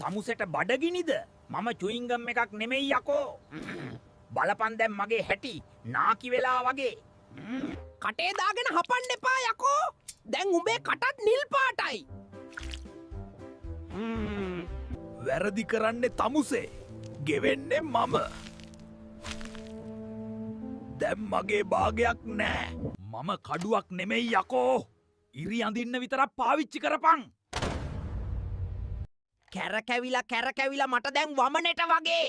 තමුසෙට බඩගිනිද? මම චුයින්ගම් එකක් නෙමෙයි යකෝ. බලපන් දැන් මගේ හැටි නාකි වෙලා වගේ. කටේ දාගෙන හපන්න එපා යකෝ. දැන් උඹේ කටත් නිල් පාටයි. වැරදි කරන්නේ තමුසේ. ගෙවෙන්නේ මම. දැන් මගේ භාගයක් නෑ. මම කඩුවක් නෙමෙයි යකෝ. ඉරි අඳින්න විතරක් පාවිච්චි කරපන්. කැරකැවිලා කැරකැවිලා මට දැන් වමනෙට වගේ.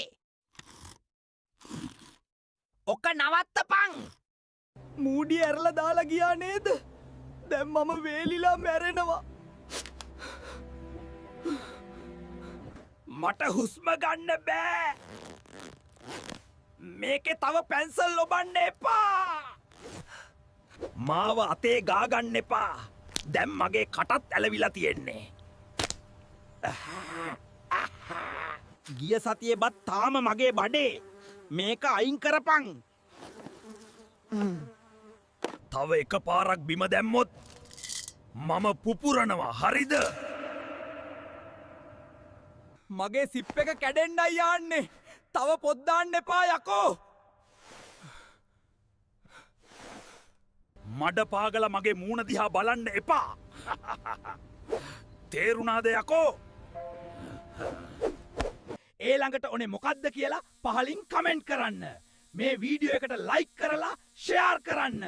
ඔක නවත්තපන්. මූඩි ඇරලා දාලා ගියා නේද? දැන් මම වේලිලා මැරෙනවා. මට හුස්ම ගන්න බෑ. මේකේ තව පැන්සල් ඔබන්න එපා. මාව අතේ ගා ගන්න එපා. දැන් මගේ කටත් ඇලවිලා තියෙන්නේ. ගිය සතියේ බත් තාම මගේ බඩේ. මේක අයින් කරපන්. තව එක පාරක් බිම දැම්මොත් මම පුපුරනවා, හරිද? මගේ සිප් එක කැඩෙන්නයි යන්නේ. තව පොත් දාන්න එපා යකෝ. මඩ පාගල මගේ මූණ දිහා බලන්න එපා. තේරුණාද යකෝ? ඒ ළඟට ඔනේ මොකද්ද කියලා පහලින් කමෙන්ට් කරන්න. මේ වීඩියෝ එකට ලයික් කරලා ෂෙයාර් කරන්න.